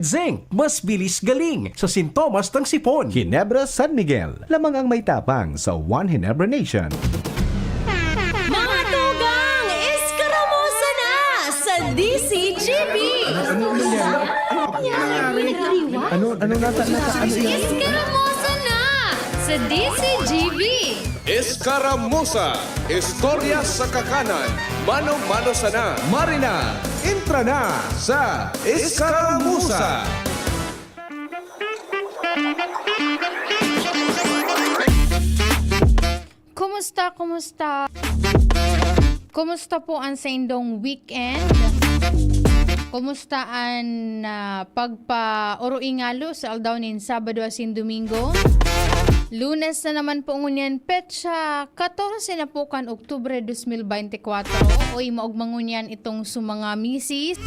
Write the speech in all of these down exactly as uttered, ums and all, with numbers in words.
Zinc, mas bilis galing sa sintomas ng sipon. Ginebra San Miguel, lamang ang may tapang sa One Ginebra Nation. Mga tugang, eskaramosa na sa D C G B! Ano, ano nata, nata, ano yan? Eskaramosa na sa D C G B! Eskaramusa, istorya sa kakanan, mano-mano sana. Marina, entra na sa Eskaramusa. Kumusta, kumusta? Kumusta po ang saindong weekend? Kumusta an, ah, pagpaoroingalo sa aldaw nin Sabado asin Domingo? Lunes na naman po ngunyan, petsa katorse na po kan Oktubre dos mil bente kwatro. Oy, maogma ngunyan itong sa mga misis.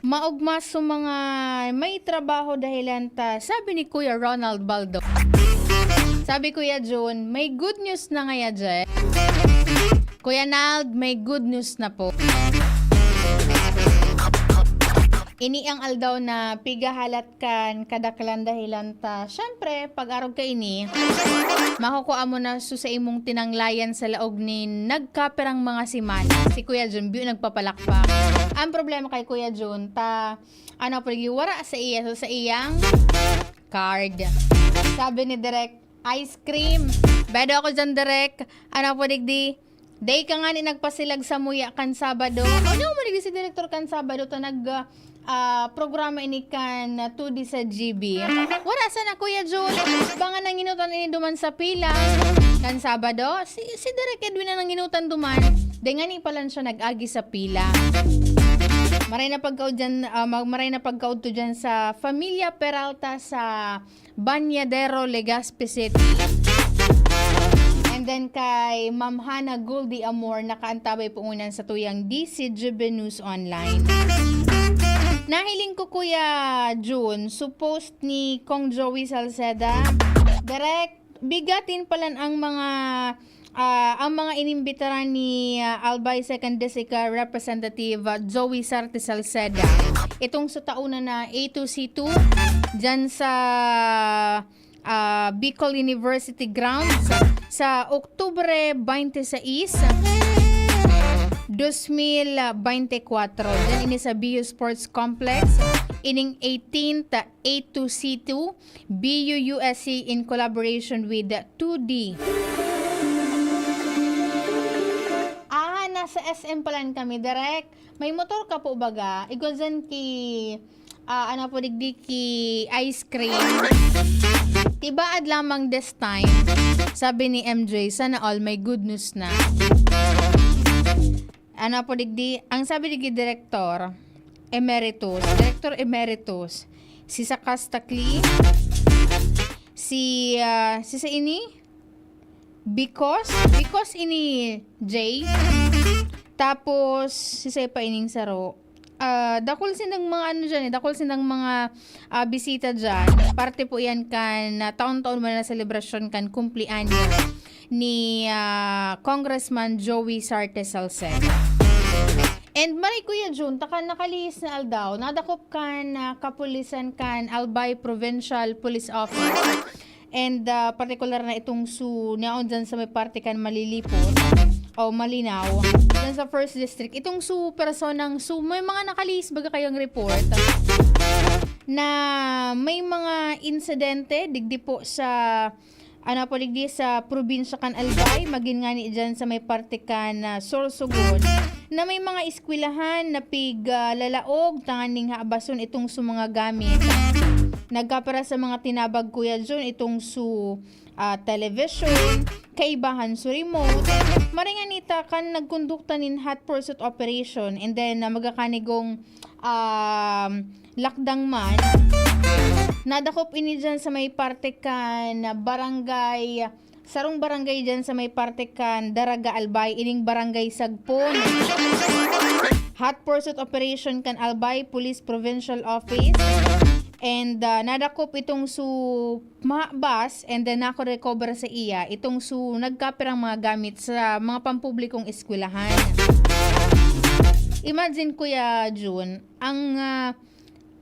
Maogma sa mga may trabaho dahilan ta, sabi ni Kuya Ronald Baldo. Sabi, Kuya Jun, may good news na ngaya dyan. Kuya Nald, may good news na po. Ini ang aldaw na pigahalat kan kadaklan dahilan ta. Siyempre, pag arog kaini, makukua mo na su sa imong tinanglayan sa laog nin nagkapirang mga semana. Si Kuya Jun, biyo nagpapalakpak. Ang problema kay Kuya Jun, ta, ano, pwede wara sa iya, so sa iyang card. Sabi ni Direk, ice cream. Bedo ako dyan, Direk. Ano po, digdi? Day ka nga ni nagpasilag sa muya kan Sabado. Ano mo, digdi si Direktor kan Sabado, ta nag, ah, ah, programa ini kan, ah, two D sa G B. Wala sana, Kuya Jun. Banga nanginutan ini duman sa pila. Kan Sabado, si, si Direk Edwin ang nanginutan duman. Day nga ni palan siya nag-agi sa pila. Maray na pagkaudyan, ah, mag-, maray na pagkaudto dyan sa Familia Peralta sa Bañadero, Legazpi City. And then kay Ma'am Hana Goldie Amor, nakaantabay po ngunyan sa tuyang D C G B News Online. Nahiling ko, Kuya Jun, su post ni Kong Joey Salceda. Direk, bigatin palan ang mga, ah, ang mga inimbitaran ni, ah, Albay Second District, ah, Representative, ah, Joey Sarte Salceda. Itong sa taon na A two C two, dyan sa, ah, Bicol University grounds sa Oktubre twenty-six, dos mil bente kwatro. Dyan ini sa B U Sports Complex, ining eighteenth A two C two, B U U S C in collaboration with two D. Ah, nasa S M palan kami, Direk. May motor ka po baga? Igwa dyan ki, ah, ano po, digdi ki ice cream. Tibaad lamang this time. Sabi ni M J, "Sana all may good news na." Ano po, digdi? Ang sabi digdi, Direktor Emeritus, Director Emeritus, si Sakas Takli, si, ah, si sa ini? Because, because ini Jay. Tapos, si sa pa ining saro. Ah, dakul sinang mga ano dyan eh, dakul sinang mga, ah, bisita dyan. Parte po yan kan, ah, taon-taon man na selebrasyon kan kumpleaños ni, ah, Congressman Joey Sarte Salceda. And maray, Kuya Jun, ta kan nakalihis na aldaw, nadakop kan, ah, kapulisan kan Albay Provincial Police Office. And, ah, partikular na itong su, niyaon dyan sa may parte kan Malilipot o Malinaw, dyan sa First District. Itong su personang su, may mga nakalihis baga kayang report na may mga insidente digdi po sa, ano po, digdi sa probinsya kan Albay, magin ngani dyan sa may parte kan, ah, Sorsogon, na may mga eskwelahan na pig, ah, lalaog tanganing habason itong su mga gamit. Nagkapara sa mga tinabag, Kuya Jun, itong su, ah, television, kaibahan su remote. Maray ngani ta kan nagkondukta nin hot pursuit operation, and then, ah, magakanigong, um, lakdang man. Nadakop ini dyan sa may parte kan barangay, sarong barangay dyan sa may parte kan Daraga, Albay, ining barangay Sagpon. Hot pursuit operation kan Albay Police Provincial Office. And, ah, nadakop itong su mahabas, and then nako-recover sa iya itong su nagkapirang mga gamit sa mga pampublikong eskwelahan. Imagine, Kuya Jun, ang, ah,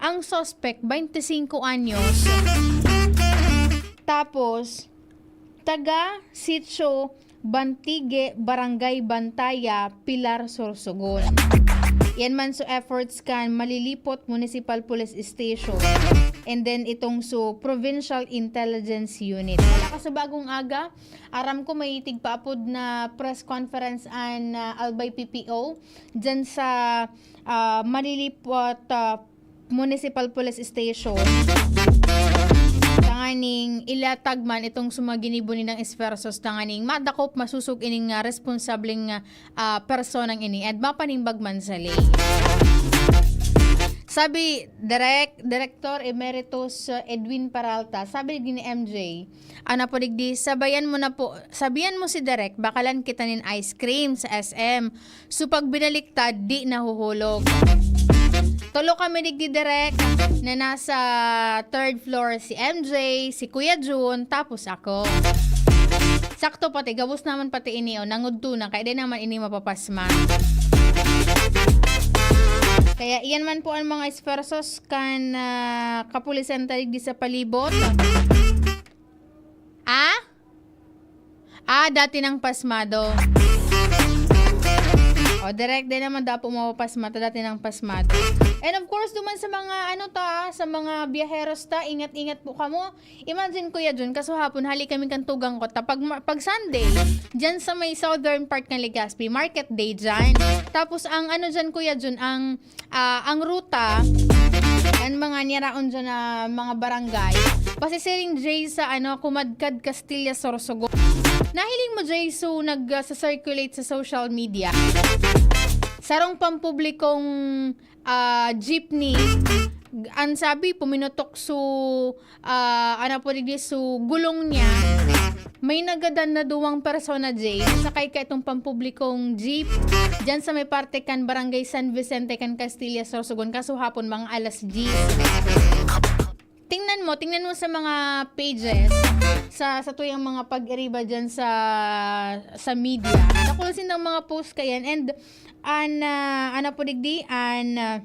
ang suspect, twenty-cinco anyos. Tapos, taga Sitio Bantigue, Barangay Bantaya, Pilar, Sorsogon. Yan man so efforts kan Malilipot Municipal Police Station. And then itong so Provincial Intelligence Unit. Wala ka sa bagong aga, aram ko may tigpaapod na press conference an, ah, Albay P P O dyan sa, ah, Malilipot, ah, Municipal Police Station. Tanganing ilatag man itong sumaginibo nilang esfuerzos tanganing madakop, masosog ining, ah, responsableng, ah, ah, personang ini at mapanimbag man sa ley. Sabi, Direk, Director Emeritus, uh, Edwin Peralta, sabi ni M J, ano po digdi, sabayan mo na po, sabihan mo si Direk, bakalan kita nin ice cream sa S M. So, pag binaliktad, di nahuhulog. Tulo kami digdi, Direk, na nasa third floor, si M J, si Kuya Jun, tapos ako. Sakto pati, gabos naman pati ini, o, nangudto na, kaya di naman ini mapapasma. Kaya iyan man po ang mga esfuerzos kan, ah, kapulisan ta digdi sa palibot. Ah? Ah, dati nang pasmado. O, Direk, di naman daw po mapapasma ta, dati nang pasmado. And of course, duman sa mga, ano ta, sa mga biyaheros ta, ingat-ingat po kamo. Imagine, Kuya Jun, kasuhapon, hali kami kan tugang ko ta. Pag, ma- pag Sunday, dyan sa may southern part ng Legazpi, market day dyan. Tapos, ang ano dyan, Kuya Jun, ang, ah, ang ruta, ang mga niyaraon dyan na mga barangay, pasisiring, Jay, sa ano, Kumadkad, Castilla, Sorsogon. Nahiling mo, Jay, so nag, ah, sa circulate sa social media. Sarong pampublikong, ah, jeepney, ang sabi, puminutok so, ah, ano po digdi, so gulong niya. May nagadan na duwang persona, Jay, sakay ka itong pampublikong jeep dyan sa may parte kan Barangay San Vicente kan Castilla, Sorsogon, kasuhapon, mga alas diyes. Tingnan mo, tingnan mo sa mga pages, sa, sa tuyang mga pag-iriba dyan sa, sa media. Dakul sindang mga post kayan, and an, ah, ano po digdi, an, ah,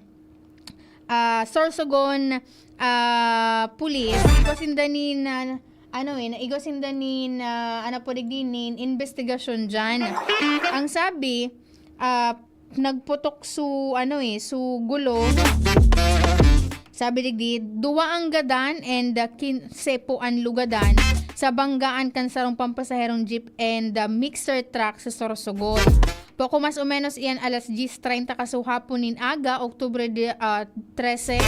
ah, Sorsogon, ah, Police, igwa sinda nin, ah, ano eh, naigwa sinda nin, ah, ano po digdi, nin investigasyon dyan. Ang sabi, ah, nagputok su, ano eh, su gulong. Sabi digdi, duwa ang gadan and, ah, kinse po an lugadan sa banggaan kan sarong pampasaherong jeep and, ah, mixer truck sa Sorsogon. Poco mas o menos iyan alas diyes treinta kasuhapon nin aga, Oktubre di, ah, trese.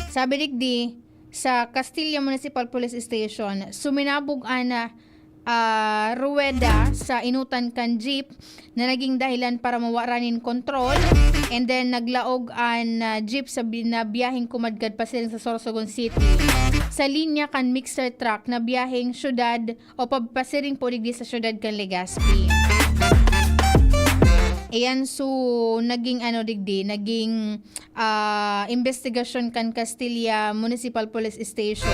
Sabi digdi, sa Castilla Municipal Police Station, suminabog an, ah, ruweda sa inutan kan jeep na naging dahilan para mawara nin kontrol. And then, naglaog an, ah, jeep sa bi-, na biyaheng kumadkad pasiring sa Sorsogon City, sa linya kan mixer truck na biyaheng syudad o pagpasiring po digdi sa siyudad kan Legazpi. Ayan, so, naging ano digdi, naging, ah, investigasyon kan Castilla Municipal Police Station.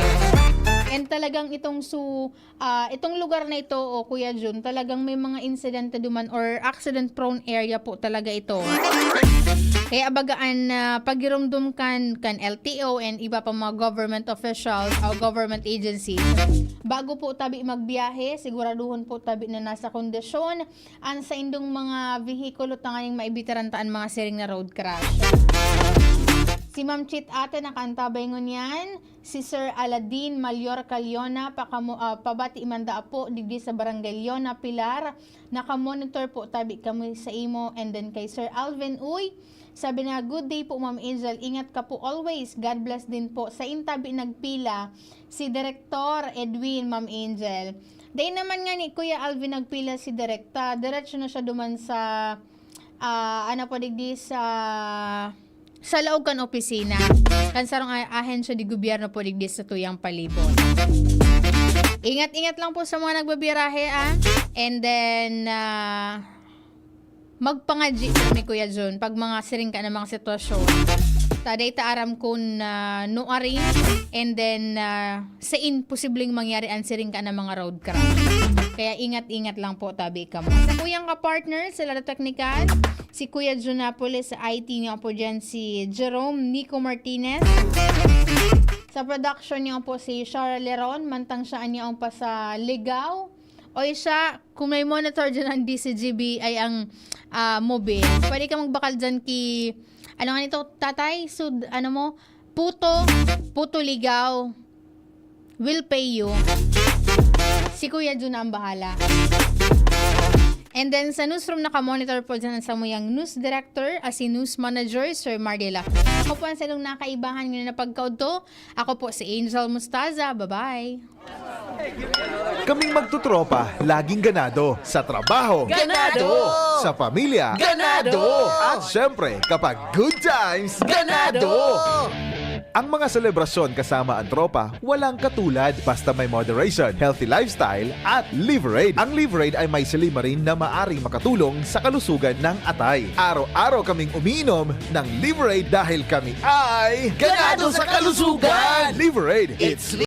And talagang itong su-, ah, itong lugar na ito, o Kuya Jun, talagang may mga insidente duman or accident prone area po talaga ito. Kaya baga an, ah, pagiromdom kan, kan L T O and iba pa mga government officials o government agencies, bago po tabi magbiyahe, siguraduhon po tabi na nasa kondisyon an saindong mga vehikulo tanganing maibitaran ta an mga siring na road crash. Si Ma'am Chit Ate nakaantabay ngunyan, si Sir Aladin Mallorca Leona, pakamo-, ah, pabati man daa po digdi sa Barangay Leona, Pilar. Naka-monitor po tabi kami sa imo. And then kay Sir Alvin Uy, sabi na, "Good day po, Ma'am Angel. Ingat ka po always. God bless din po." Sa intabi nagpila si Direktor Edwin, Ma'am Angel. Dai naman nga ni Kuya Alvin nagpila si Direkta. Diretso na siya duman sa, ah, ano po digdi, sa, sa laog kan opisina. Kan sarong a-, ahensya de gobyerno po digdi sa tuyang palibot. Ingat-ingat lang po sa mga nagbabirahe, ah. And then, ah, magpangadyi kami, Kuya Jun, pag mga siring ka na mga sitwasyon. Ta, dai ta aram kun, ah, nuarin, and then, ah, sain posibleng mangyari an siring ka na mga road crash. Kaya ingat-ingat lang po, tabi kamo. Sa kuyang ka-partner, sa Lado Teknikal, si Kuya Jun Napoles, sa I T niyo po dyan, si Jerome Nico Martinez. Sa production niyo po, si Shara Leron, mantang siya niyo pa sa Ligao. O siya, kung may monitor dyan ang D C G B, ay ang ah, mobile. Pwede ka magbakal dyan ki, ano nga nito, tatay? Sud, ano mo? Puto, Puto Ligaw. Will pay you. Si Kuya Jun ang bahala. And then sa newsroom, naka-monitor po dyan sa muyang news director, as in news manager, Sir Mardela. Ako po ang salong nakaibahan ngayon na pagkaudto. Ako po si Angel Mustaza. Bye-bye. Kaming magtutropa, laging ganado. Sa trabaho, Ganado! Sa pamilya, Ganado! At syempre, kapag good times, Ganado! Ang mga selebrasyon kasama ang tropa, walang katulad. Basta may moderation, healthy lifestyle, at Liverade. Ang Liverade ay may silimarin na maaring makatulong sa kalusugan ng atay. Araw-araw kaming umiinom ng Liverade dahil kami ay Ganado sa kalusugan! Liverade! It's